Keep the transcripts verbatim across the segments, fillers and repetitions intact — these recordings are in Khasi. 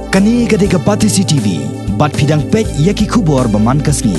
Kane ka dei ka Batesi T V, bad phi dang peit ïa ki khubor ba man ka sngi.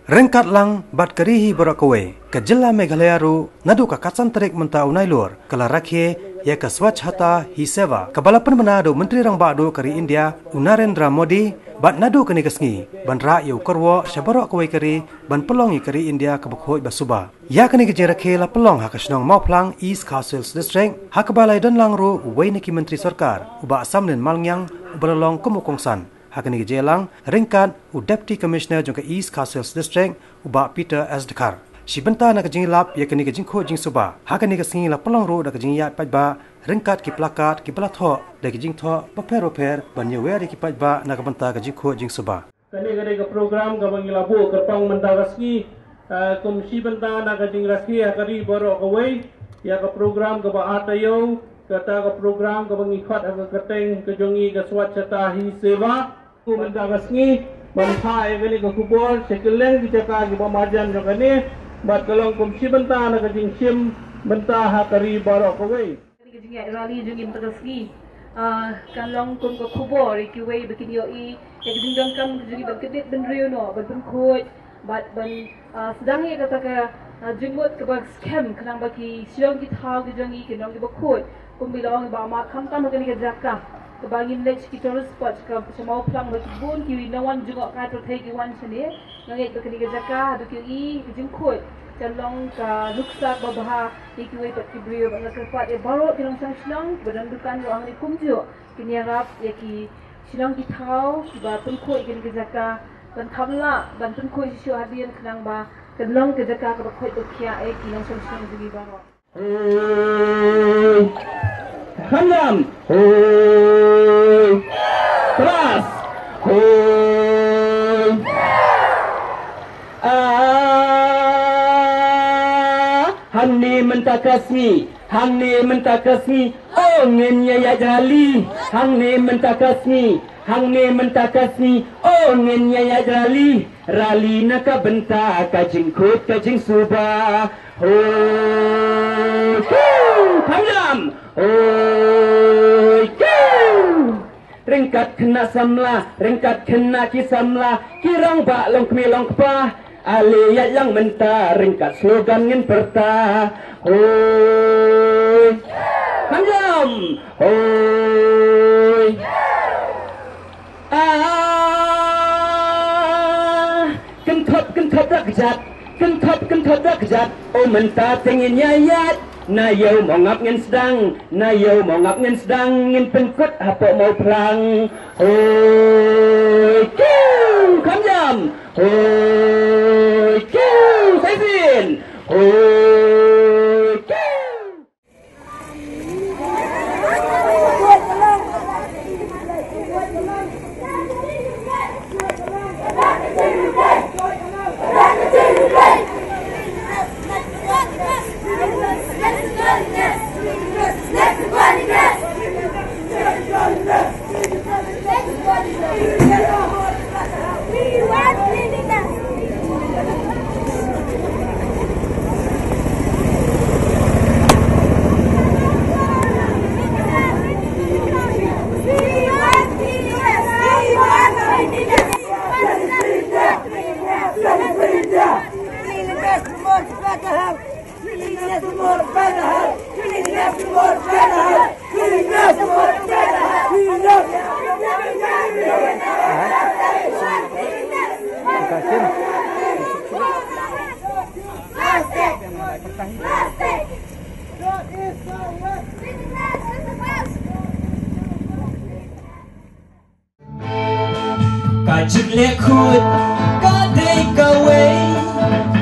Ryngkat lang bad ka ri hi baroh kawei, ka jylla Meghalaya ruh naduh ka khatsan tarik mynta u Nailur ka la rakhe ïa ka Swachhata Hi Seva kaba la pynbna da u Myntri Rangbah duh ka ri India u Narendra Modi, bad naduh kane ka sngi ban rah ïa u kyrwoh sha baroh kawei ka ri ban pynlong ïa ka ri India kaba khuid ba suba. Ïa kane ka jingrakhe la pynlong ha ka shnong Mawphlang, East Khasi Hills District, ha kaba la ïadon lang ruh uwei na ki myntri sorkar, u Bah Samlin Malngiang, uba la long kum u kongsan ha kane ka jingïalang, ryngkat u Deputy Commissioner jong ka East Khasi Hills District, u Bah Peter S Dkhar. Shi bynta na ka jingïalap ïa kane ka jingkhuid jingsuba ha kane ka sngi la pynlong ruh da ka jingïaid paidbah ryngkat ki plakat kiba la thoh da ki jingthoh bapher bapher ban ïawer ïa ki paidbah na ka bynta ka jingkhuid jingsuba. Kane ka dei ka program kaba ngi la buh kyrpang mynta ka sngi, eh, kum shi bynta na ka jingrakhe ha ka ri baroh kawei ïa ka program kaba ar taïew, kata ka program kaba ngi khot ha ka kyrteng ka jong ngi ka Swachhata Hi Seva. Kum mynta ka sngi ban phah ïa kane ka khubor sha kylleng ki jaka kiba marjan jong kane, bad ka long kum shi bynta na ka jingshim bynta ha ka ri baroh kawei. Kane ka jingïaid rally jong ngi mynta ka sngi, ah, kan long kum ka khubor ïa kiwei ba kin ïohi ïa ka jingdonkam ka jong ngi ban kyndit bynriew noh, ban pynkhuid bad ban, ah, sdang ïa kata ka, ah, jingmut kaba skhem khnang ba ki shnong ki thaw ki jong ngi kin long kiba khuid. Kumba la ong i Bah Ahmad, khamtam ha kane ka jaka kaba ngin leit sha ki tourist spot, ka sha Mawphlang ba ki bun ki nongwan jngohkai pyrthei ki wan shane. Nga ngeit ba kane ka jaka haduh ki ïohi ka jingkhuid kan long ka nuksa kaba bha ïa kiwei pat ki briew. Bad nga kyrpad ïa baroh ki nongshong shnong kiba don dukan ruh hangne kumjuh, kin ïarap ïa ki shnong ki thaw kiba pynkhuid ïa kane ka jaka, ban kham lah ban pynkhuid shuh shuh hadien khnang ba kan long ka jaka kaba khuid ba khiah ïa ki nongshong shnong jong ngi baroh. Hoi. Kham jam. Hoi. Keras. Hoi. Ah, hangne mynta ka sngi, hangne mynta ka sngi, oh, ngin ïa ïaid rally. Hangne mynta ka sngi, hangne mynta ka sngi, oh, ngin ïa ïaid rally. Rally na ka bynta ka jingkhuid ka jingsuba. Hoi, kiu, kham jam. Hoi, kiu. Ryngkat khynnah samla, ryngkat khynnah ki samla, ki rangbah longkmie longkpa. Ale ïaid lang mynta ryngkat slogan ngin pyrta. Hoi. Kham jam. Hoi. Ah, kynthup kynthup da kjat, kynthup kynthup da kjat. Oh, mynta te ngin ïa ïaid. Na ïew Mawngap ngin sdang, na ïew Mawngap ngin sdang, ngin pynkut hapoh Mawphlang. Hoi, kiu, kham jam. Hoi, kiu, sa shisien. Hoi, kiu. Ka jingleh khuid ka dei kawei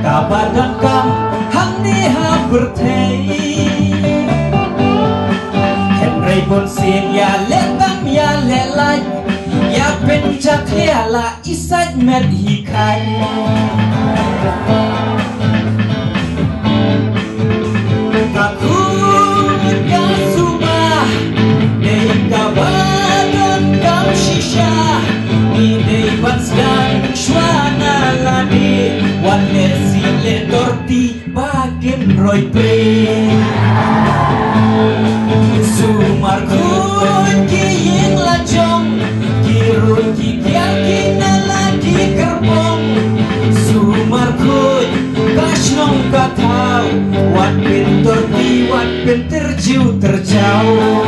kaba donkam hangne ha pyrthei. Hynrei bun sien ïaleh tam ïaleh lait, ïa pynjah ïa la i sait met hi khat. Ka kut ka suba dei kaba donkam shisha. Ngi dei ban sdang shuwa na lade, wat leh sih leh torti ba kin roi pyrshah. Sumar kut ki ïing la Terju terjau.